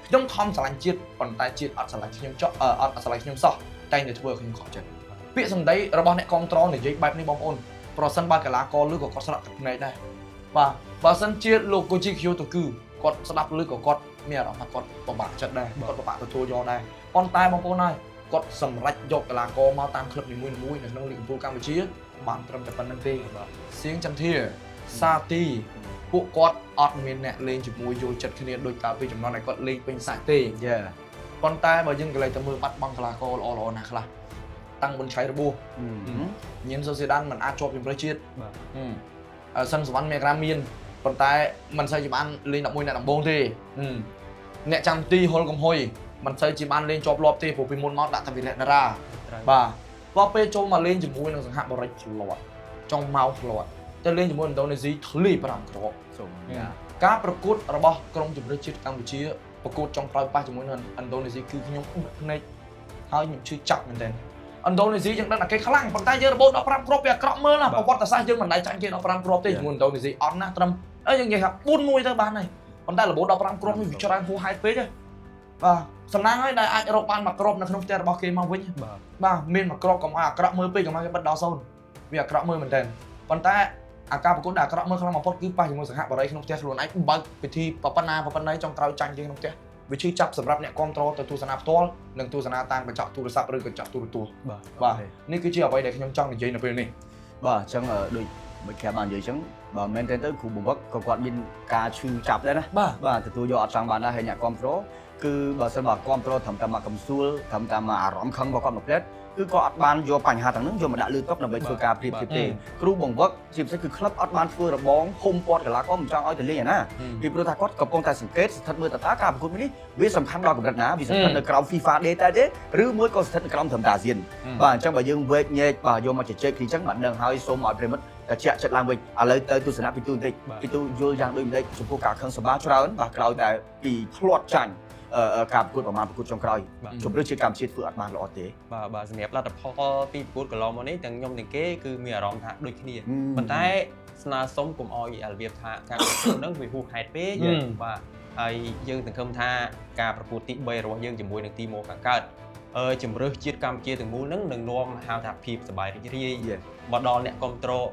ខ្ញុំខំស្រឡាញ់ជាតិប៉ុន្តែជាតិអត់ស្រឡាញ់ខ្ញុំចោះអត់ស្រឡាញ់ខ្ញុំសោះតែងតែធ្វើឲ្យខ្ញុំខកចិត្តពាក្យសម្ដីរបស់អ្នកគ្រប់គ្រងនិយាយបែបនេះបងប្អូនប្រសិនបើកីឡាករឮក៏គាត់ស្ដាប់ទឹកភ្នែកដែរបាទបើសិនជាលោកកូជីខ្យូតូគឺគាត់ស្ដាប់ឮក៏គាត់មានអារម្មណ៍ថាគាត់ពិបាកចិត្តដែរគាត់ពិបាកទទួលយកដែរប៉ុន្តែបងប្អូនហើយគាត់សម្រេចយកកីឡាករមកតាមក្លឹបនីមួយៗនៅក្នុងលីកកំពូលកម្ពុជាបានត្រឹមតែប៉ុណ្្នឹងទេ សៀងចន្ទធាសាទីពួកគាត់អត់មានអ្នកលេងជាមួយយល់ចិត្តគ្នាដោយកាលពីចំនួនដែលគាត់លេងពេញសាច់ទេ យ៉ា ប៉ុន្តែបើយើងក៏លេចទៅមើលបាត់បង់កីឡាករល្អៗណាស់ខ្លះតាំងប៊ុនឆៃរបួសញៀនសូសេដានមិនអាចជាប់ជម្រើសជាតិ បាទ អឺសិនសវណ្ណមេក្រាមានប៉ុន្តែមិនសូវជាបានលេង11អ្នកដំបូងទេអ្នកចាំទីហុលកំហុយមិនសូវជាបានលេងជាប់លាប់ទេព្រោះពីមុនមកដាក់តែវិរៈតារា ត្រូវ បាទបើពេលចូលមកលេងជាមួយនឹងសង្ហបុរីផ្លាត់ចុងមកផ្លាត់ទៅលេងជាមួយឥណ្ឌូនេស៊ីធ្លី5គ្រាប់ សូម ការប្រកួតរបស់ក្រុមជម្រើសជាតិកម្ពុជាប្រកួតចុងក្រោយប៉ះជាមួយនឹងឥណ្ឌូនេស៊ីគឺខ្ញុំអ៊ុតភ្នែកហើយខ្ញុំឈឺចាប់មែនទែនឥណ្ឌូនេស៊ីយើងដឹងថាគេខ្លាំងប៉ុន្តែយើងរបូត15គ្រាប់វាអាក្រក់មើលណាប្រវត្តិសាស្ត្រយើងមិនដែលចាញ់គេ15គ្រាប់ទេជាមួយឥណ្ឌូនេស៊ីអត់ណាត្រឹមអើយើងនិយាយថា4-1ទៅបានហើយប៉ុន្តែរបូត15គ្រាប់នេះវាច្រើនហួសហេតុពេកហ៎បាទសំណាងហើយដែលអាចរកបានមួយគ្រាប់នៅក្នុងផ្ទះរបស់គេមកវិញ បាទ បាទមានមួយគ្រាប់កុំឲ្យអាក្រក់មើលពេកកុំឲ្យគេបិទដល់សូន្យវាអាក្រក់មើលមែនទែនប៉ុន្តែអាការប្រកួតដែលអាក្រក់មើលខ្លាំងបំផុតគឺប៉ះជាមួយសង្ហបុរីក្នុងផ្ទះខ្លួនឯងបើកពិធីប៉ុណ្ណាប៉ុណ្ណីចុងក្រោយចាញ់គេក្នុងផ្ទះវាឈឺចាប់សម្រាប់អ្នកគាំទ្រទៅទស្សនាផ្ទាល់និងទស្សនាតាមកញ្ចក់ទូរស័ព្ទឬកញ្ចក់ទូរទស្សន៍ បាទ បាទនេះគឺជាអ្វីដែលខ្ញុំចង់និយាយនៅពេលនេះ បាទអញ្ចឹងដូចមិនខាបាននិយាយអញ្ចឹងបើមែនទេទៅគ្រូបង្វឹកក៏គាត់មានការឈឺចាប់ដែរណា បាទ បាទទទួលយកអត់ចង់បានដែរហើយអ្នកគ្រប់គ្រងគឺបើសិនបើគ្រប់គ្រងត្រឹមតែមកកំសួលត្រឹមតែមកអារម្មណ៍ខឹងរបស់គាត់មកផ្លែត គឺក៏អត់បានយកបញ្ហាទាំងហ្នឹងយកមកដាក់លើតុដើម្បីធ្វើការប្រៀបធៀបទេគ្រូបង្វឹកជាពិសេសគឺក្លឹបអត់បានធ្វើរបងហុំព័ទ្ធកីឡាករមិនចង់ឲ្យទៅលេងឯណាពីព្រោះថាគាត់កំពុងតែសង្កេតស្ថិតមើលតើតើការប្រកួតមួយនេះវាសំខាន់ដល់កម្រិតណាវាសំខាន់នៅក្រោម FIFA Day តែទេឬមួយក៏ស្ថិតនៅក្រោមត្រឹមតែអាស៊ានបាទអញ្ចឹងបើយើងវែកញែកបាទយកមកជជែកគ្នាអញ្ចឹងបាទដឹងហើយសូមឲ្យប្រិយមិត្តតែជាក់ចិត្តឡើងវិញឥឡូវទៅទស្សនៈពីទូបន្តិចពីទូយល់យ៉ាងដូចម្ដេចចំពោះការខឹងសម្បាច្រើនបាទក្រោយតែពីធ្លាត់ចាញ់ការប្រកួតប្រមាណប្រកួតចុងក្រោយជម្រើសជាតិកម្ពុជាធ្វើអត់បានល្អទេ បាទបាទសម្រាប់លទ្ធផលពីប្រកួតកន្លងមកនេះទាំងខ្ញុំទាំងគេគឺមានអារម្មណ៍ថាដូចគ្នាប៉ុន្តែស្នើសុំកុំអោយរបៀបថាការប្រកួតហ្នឹងវាហួសហេតុពេកបាទហើយយើងសង្ឃឹមថាការប្រកួតទី3របស់យើងជាមួយនឹងទីម៉ូខាងកើតជម្រើសជាតិកម្ពុជាទាំងមូលហ្នឹងនឹងនាំហៅថាភាពសប្បាយរីករាយមកដល់អ្នកគ្រប់គ្រង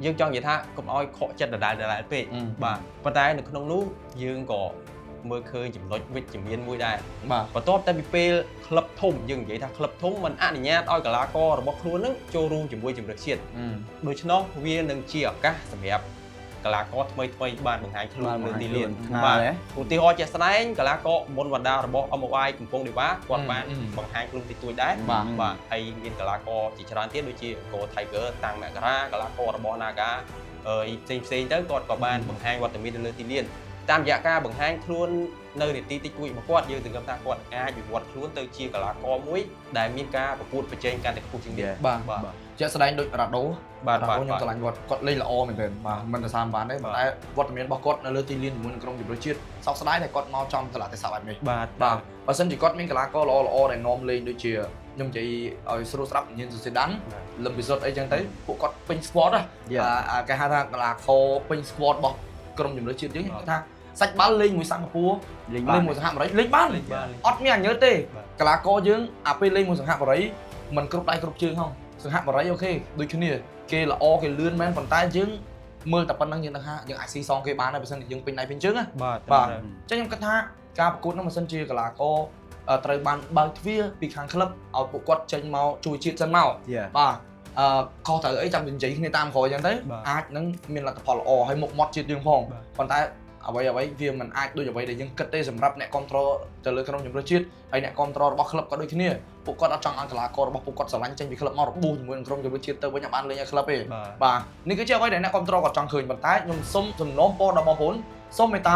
យើងចង់និយាយថាកុំអោយខកចិត្តដដែលដដែលពេកបាទប៉ុន្តែនៅក្នុងនោះយើងក៏មើលឃើញចំណុចវិជ្ជមានមួយដែរ បាទ បន្ទាប់តែពីពេលក្លឹបធំយើងនិយាយថាក្លឹបធំមិនអនុញ្ញាតឲ្យកីឡាកររបស់ខ្លួននឹងចូលរួមជាមួយជម្រើសជាតិដូច្នោះវានឹងជាឱកាសសម្រាប់កីឡាករថ្មីថ្មីបានបង្ហាញខ្លួនលើទីលានបាទឧទាហរណ៍ជាក់ស្ដែងកីឡាករមុនវណ្ដារបស់ MOI កំពង់ដេវ៉ាគាត់បានបង្ហាញខ្លួនតិចតួចដែរបាទហើយមានកីឡាករជាច្រើនទៀតដូចជា Go Tiger តាំងមករាកីឡាកររបស់ Naga ផ្សេងផ្សេងទៅគាត់ក៏បានបង្ហាញវត្តមាននៅលើទីលានតាមរយៈការបង្ហាញខ្លួននៅនាទីតិចតួចរបស់គាត់យើងសង្ឃឹមថាគាត់អាចវិវត្តខ្លួនទៅជាកីឡាករមួយដែលមានការប្រកួតប្រជែងកាន់តែខ្ពស់ជាងនេះ បាទ បាទ ជាក់ស្ដែងដូចរ៉ាដូ បាទបាទ ខ្ញុំស្រឡាញ់គាត់គាត់លេងល្អមែនទែនបាទមិនទៅសាមបានទេប៉ុន្តែវត្តមានរបស់គាត់នៅលើទីលានជាមួយនឹងក្រុមជម្រើសជាតិសោកស្ដាយដែលគាត់មកចំកលៈទេសៈបែបនេះ បាទ បាទបើសិនជាគាត់មានកីឡាករល្អល្អដែលនាំលេងដូចជាខ្ញុំនិយាយឲ្យស្រួលស្ដាប់ញៀនសុសេដានលឹមពិសុទ្ធអីចឹងទៅពួកគាត់ពេញ squad ណាគេហៅថាកីឡាករពេញ squad របស់ក្រុមជម្រើសជាតិយើងគេថាសាច់បាល់លេងមួយសិង្ហបុរី លេងបាន លេងមួយសហបុរីលេងបានអត់មានអញើទេកីឡាករយើងអាពេលលេងមួយសិង្ហបុរីមិនគ្រប់ដៃគ្រប់ជើងហងសិង្ហបុរី OK ដូចគ្នាគេល្អគេលឿនមែនប៉ុន្តែយើងមើលតែប៉ុណ្្នឹងយើងដឹងថាយើងអាចស៊ីសងគេបានហើយបើសិនជាយើងពេញដៃពេញជើងណា បាទ បាទអញ្ចឹងខ្ញុំគិតថាការប្រកួតនោះបើសិនជាកីឡាករត្រូវបានបើកទ្វារពីខាងក្លឹបឲ្យពួកគាត់ចេញមកជួយជាតិសិនមកបាទអឺខុសត្រូវអីចាំនិយាយគ្នាតាមក្រោយអញ្ចឹងទៅអាចនឹងមានលទ្ធផលល្អហើយមុខមាត់ជាតិយើងផងប៉ុន្តែអ្វីអ្វីវាមិនអាចដូចអ្វីដែលយើងគិតទេសម្រាប់អ្នកគ្រប់គ្រងទៅលើក្រុមជម្រើសជាតិហើយអ្នកគ្រប់គ្រងរបស់ក្លឹបក៏ដូចគ្នាពួកគាត់អត់ចង់ឲ្យកីឡាកររបស់ពួកគាត់ស្រឡាញ់ចេញពីក្លឹបមករបួសជាមួយនឹងក្រុមជម្រើសជាតិទៅវិញអត់បានលេងឲ្យក្លឹបទេបាទនេះគឺជាអ្វីដែលអ្នកគ្រប់គ្រងគាត់ចង់ឃើញប៉ុន្តែខ្ញុំសុំសំណូមពរដល់បងប្អូនសូមមេត្ត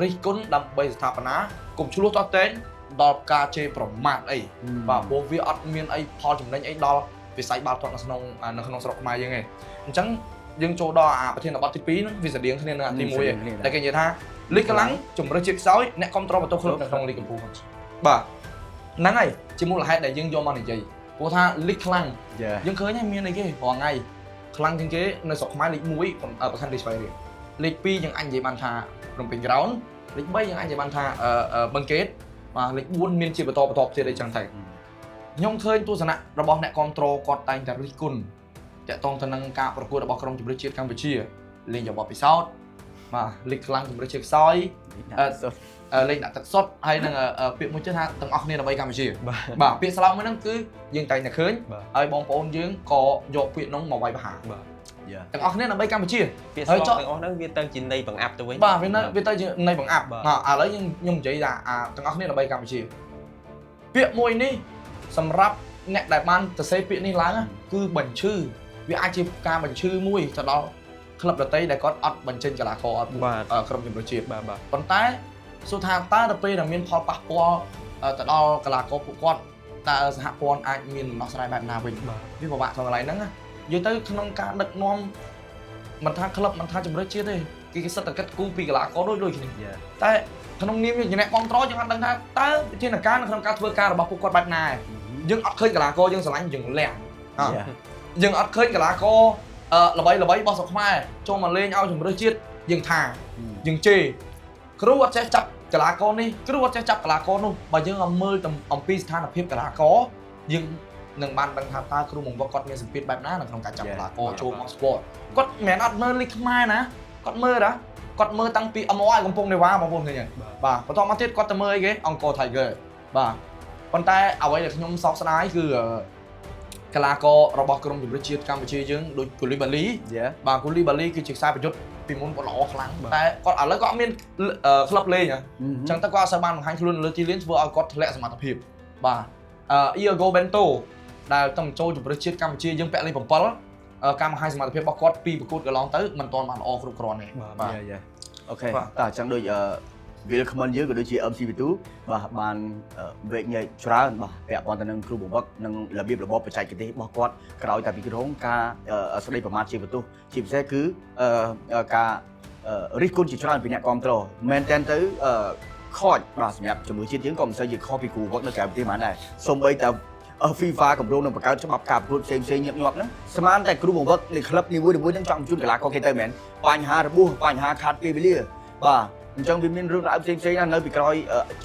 ារិះគន់ដើម្បីស្ថាបនាកុំឆ្លោះទាស់ទែងដល់ការជេរប្រមាថអីបាទព្រោះវាអត់មានអីផលចំណេញអីដល់វិស័យបាល់ទាត់នៅក្នុងនៅក្នុងស្រុកខ្មែរយើងទេអញ្ចឹងយើងចូលដល់អាប្រធានបទទី2ហ្នឹងវាស្តៀងគ្នានឹងអាទី1ឯងតែគេនិយាយថាលីកកម្លាំងជម្រើសជាតិខ្សោយអ្នកគ្រប់គ្រងបន្ទោសក្លឹបនៅក្នុងលីកកំពូលបាទហ្នឹងហើយជាមូលហេតុដែលយើងយកមកនិយាយព្រោះថាលីកខ្លាំងយើងឃើញហើយមានអីគេរាល់ថ្ងៃខ្លាំងជាងគេនៅស្រុកខ្មែរលេខ1ប្រខណ្ឌទីស្វាយរៀងលេខ2យើងអាចនិយាយបានថាភ្នំពេញក្រោនលេខ3យើងអាចនិយាយបានថាបឹងកេតបាទលេខ4មានជាបន្តបន្តទៀតអីចឹងទៅខ្ញុំឃើញទស្សនៈរបស់អ្នកគ្រប់គ្រងគាត់តែងតែរិះគន់តាក់ទងទៅនឹងការប្រកួតរបស់ក្រុមជម្រើសជាតិកម្ពុជាលេងយកបទពិសោធន៍បាទលីកខ្លាំងជម្រើសជាតិខ្សោយលេងដាក់ទឹកសុទ្ធហើយនឹងពាក្យមួយទៀតថាទាំងអស់គ្នាដើម្បីកម្ពុជាបាទពាក្យស្លោកមួយហ្នឹងគឺយើងតែងតែឃើញហើយបងប្អូនយើងក៏យកពាក្យហ្នឹងមកវាយប្រហារទាំងអស់គ្នាដើម្បីកម្ពុជា ពាក្យស្លោកទាំងអស់ហ្នឹងវាទៅជាន័យបង្អាប់ទៅវិញ បាទវានៅវាទៅជាន័យបង្អាប់បាទឥឡូវយើងខ្ញុំនិយាយថាទាំងអស់គ្នាដើម្បីកម្ពុជាពាក្យមួយនេះសម្រាប់អ្នកដែលបានសរសេរពាក្យនេះឡើងគឺបញ្ឈឺវាអាចជាការបញ្ឈឺមួយទៅដល់ក្លឹបដទៃដែលគាត់អត់បញ្ចេញកីឡាករអត់ក្រុមជម្រើសជាតិ បាទបាទ ប៉ុន្តែសួរថាតើដល់ពេលដែលមានផលប៉ះពាល់ទៅដល់កីឡាករពួកគាត់តើសហព័ន្ធអាចមានដំណោះស្រាយបែបណាវិញវាពិបាកត្រង់កន្លែងហ្នឹងណានិយាយទៅក្នុងការដឹកនាំមិនថាក្លឹបមិនថាជម្រើសជាតិទេគេសិតតែគិតគូរពីកីឡាករដូចគ្នាតែក្នុងនាមយើងជាអ្នកគ្រប់គ្រងយើងអត់ដឹងថាតើវិធានការនៅក្នុងការធ្វើការរបស់ពួកគាត់បែបណាយើងអត់ឃើញកីឡាករយើងស្រឡាញ់យើងលះយើងអត់ឃើញកីឡាករល្បីល្បីរបស់ស្រុកខ្មែរចូលមកលេងឲ្យជម្រើសជាតិយើងថាយើងជេរគ្រូអត់ចេះចាប់កីឡាករនេះគ្រូអត់ចេះចាប់កីឡាករនោះបើយើងអត់មើលអំពីស្ថានភាពកីឡាករយើងនឹងបានដឹងថាតើគ្រូបង្វឹកគាត់មានសម្ពាធបែបណានៅក្នុងការចាប់កីឡាករចូលមក squad គាត់មិនមែនអត់មើលលីកខ្មែរណាគាត់មើលណាគាត់មើលតាំងពី MOI កំពង់នេវ៉ាបងប្អូនឃើញទេបាទបន្តមកទៀតគាត់ទៅមើលអីគេអង្គរ Tiger បាទប៉ុន្តែអ្វីដែលខ្ញុំសោកស្ដាយគឺកីឡាកររបស់ក្រុមជម្រើសជាតិកម្ពុជាយើងដូចគូលីបាលីបាទគូលីបាលីគឺជាខ្សែប្រយុទ្ធពីមុនគាត់ល្អខ្លាំងតែគាត់ឥឡូវគាត់អត់មានក្លឹបលេងអញ្ចឹងទៅគាត់អត់សូវបានបង្ហាញខ្លួនលើទីលានធ្វើឲ្យគាត់ធ្លាក់សមត្ថភាពបាទអ៊ីអេហ្គូបេនតូ ដែលតំចូលជម្រើសជាតិកម្ពុជាយើងពាក់លេខ7ការបង្ហាញសមត្ថភាពរបស់គាត់ពីប្រកួតកន្លងទៅមិនទាន់បានល្អគ្រប់គ្រាន់ទេបាទ។ Yeah, OK. បាទ។ តើអញ្ចឹងដូចអឺវាគ្មិនយើងក៏ដូចជា MC វិទូបាទបានវែកញែកច្រើនបាទពាក់ព័ន្ធទៅនឹងគ្រូបង្វឹកនិងរបៀបរបបបច្ចេកទេសរបស់គាត់ក្រោយតែពីក្រុងការស្ដីប្រមាថជាបន្ទោសជាពិសេសគឺការរិះគន់ជាច្រើនពីអ្នកគ្រប់គ្រងមែនតើទៅខកបាទសម្រាប់ជំរឿជាតិយើងក៏មិនសូវជាខុសពីគ្រូបង្វឹកនៅក្រៅប្រទេសហ្មងដែរសូម្បីតែ FIFA កម្រងនឹងបង្កើតច្បាប់ការប្រកួតផ្សេងផ្សេងញឹកញាប់ហ្នឹងស្មានតែគ្រូបង្វឹកនៃក្លឹបនីមួយៗហ្នឹងចង់ជូនកីឡាករគេទៅមែនបញ្ហារបួសបញ្ហាខាតពេលវេលាបាទអញ្ចឹងវាមានរឿងរ៉ាវផ្សេងផ្សេងណាស់នៅពីក្រោយ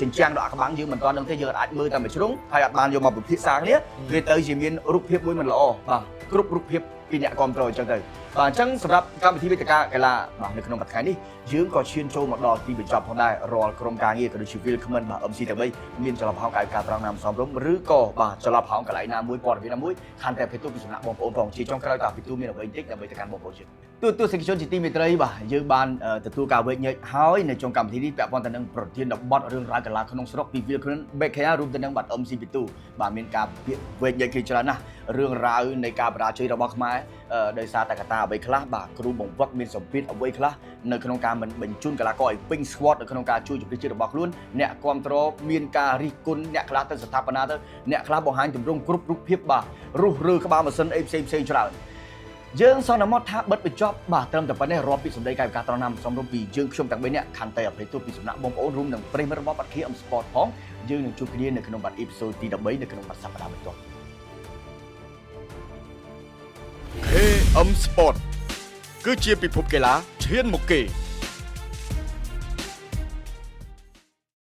ជញ្ជាំងដ៏អាក់បាំងយើងមិនទាន់ដឹងទេយើងអាចមើលតែមួយជ្រុងហើយអត់បានយកមកពិភាក្សាគ្នាវាទៅជាមានរូបភាពមួយមិនល្អបាទគ្រប់រូបភាពពីអ្នកគ្រប់គ្រងអញ្ចឹងទៅបាទអញ្ចឹងសម្រាប់កម្មវិធីវេទិកាកីឡាបាទនៅក្នុងថ្ងៃនេះយើងក៏ឈានចូលមកដល់ទីបញ្ចប់ផងដែររាល់ក្រុមការងារក៏ដូចជា Willkommen បាទ MC ទាំង3មានចន្លោះប្រហោងកាយការត្រង់ណាមសមរម្យឬក៏បាទចន្លោះប្រហោងកន្លែងណាមួយព័ត៌មានណាមួយខន្តែភេទទូពីសំណាក់បងប្អូនផងជាចុងក្រោយតើពីទូមានអ្វីបន្តិចដើម្បីទៅកាន់បងប្អូនយើងទូទស្សនិកជនជាទីមេត្រីបាទយើងបានទទួលការវែកញែកហើយនៅចុងកម្មវិធីនេះពាក់ព័ន្ធទៅនឹងប្រធានបទរឿងរ៉ាវកីឡាក្នុងស្រុកពី Willkommen BKR រួមទៅនឹងបាទ MC ពីទូបាទមានការពាក្យវែកញែកគ្នាច្រើនណាស់រឿងរ៉ាវនៃការបរាជ័យរបស់ខ្មែរដោយសារតែកត្តាអ្វីខ្លះបាទគ្រូបង្វឹកមានសម្ពាធអ្វីខ្លះនៅក្នុងការមិនបញ្ជូនកីឡាករឲ្យពេញ squad នៅក្នុងការជួយជម្រើសជាតិរបស់ខ្លួនអ្នកគ្រប់គ្រងមានការរិះគន់អ្នកខ្លះទៅស្ថាបនាទៅអ្នកខ្លះបង្ហាញទម្រង់គ្រប់រូបភាពបាទរុះរើក្បាលម៉ាស៊ីនអីផ្សេងផ្សេងច្រើនយើងសន្មតថាបិទបញ្ចប់បាទត្រឹមតែប៉ុណ្ណេះរាប់ពីសម្ដីកាយវិការត្រង់ណាមសំរុំពីយើងខ្ញុំទាំងបីនាក់ខន្តីអភ័យទោសពីសំណាក់បងប្អូនរួមនឹងប្រិយមិត្តរបស់បាត់ KM Sport ផងយើងនឹងជួបគ្នានៅក្នុងបាត់ episode ទី13នៅក្នុងបាត់សប្តាហ៍បន្ទាប់ KM Sport គឺជាពិភពកីឡាឈានមុខគេ។